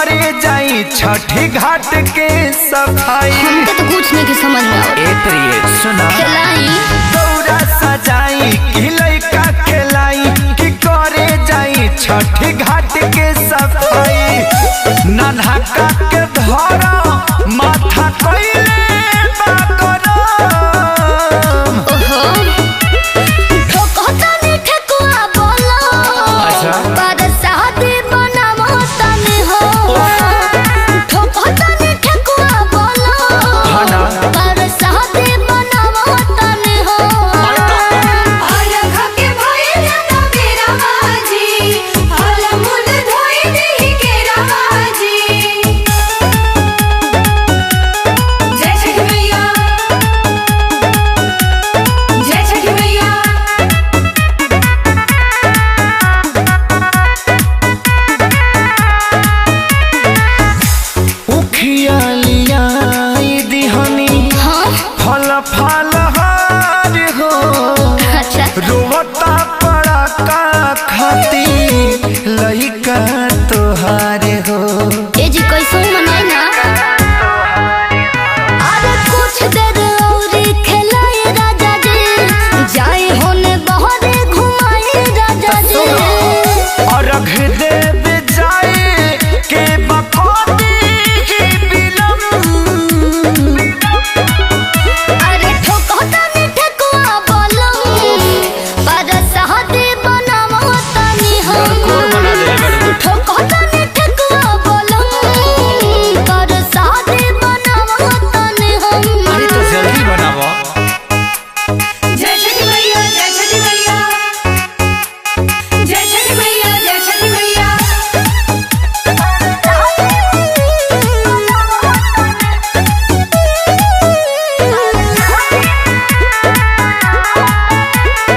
करे जाई छठी घाट के सफाई। हमके तो कुछ नहीं के समझ में आवत। ए प्रिय सुना, खेलाई। दौरा सजाई कि लइका खेलाई कि करे जाई छठी घाट के सफाई। नन्हा का के धरा माथा कइले बा गरम। ओहो, ठोकतानी ठेकुआ बोलो। अच्छा। पर शादी बनावो तनी हो। ठोकतानी ठेकुआ बोलो। हाँ ना। पर शादी बनावो तनी हो। उखिया लियाई दिहनी, हाँ। फल फल हार हो। अच्छा। रोवता पड़ा का खाती लइका तोहार हो। ए जी कैसो मनाई ना। अरे कुछ देर और खेलाए राजा जी, जाए होने बहरे घुमाए राजा जी। अर्घ देव जाए के बकोती ही बिलम। अरे ठोकतानी ठेकुआ बोलम, पर शादी बनावो तनी हम। ठोकतानी ठेकुआ बोलम, पर शादी बनावो तनी हम। अरे तो जल्दी बनावो।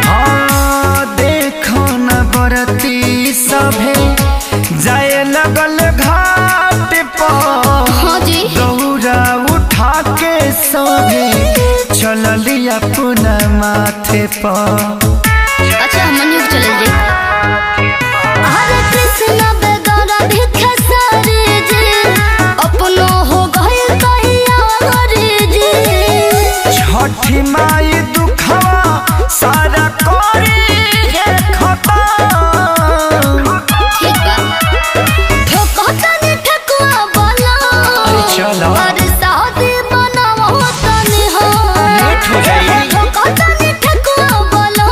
हाँ देखो न बरती सभे जाए लगल घाट पर। हाँ जी। दौरा उठा के सभे चलली अपना माथे पर। अच्छा, हमनियों के चलल जाई। हरे कृष्ण बेगारा भिखे सारे जी, अपनो हो गइल तैयार जी। छठी माई दुखवा सारा करी है खतम। ठीक बा। ठोकतानी ठेकुआ बोलो। अरे चलो। और शादी बनावो तनी हो। लेट हो जाई। ठोकतानी ठेकुआ बोलो।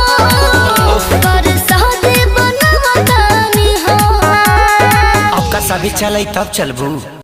और शादी बनावो तनी हो। आपका सभी चले तब चलबू।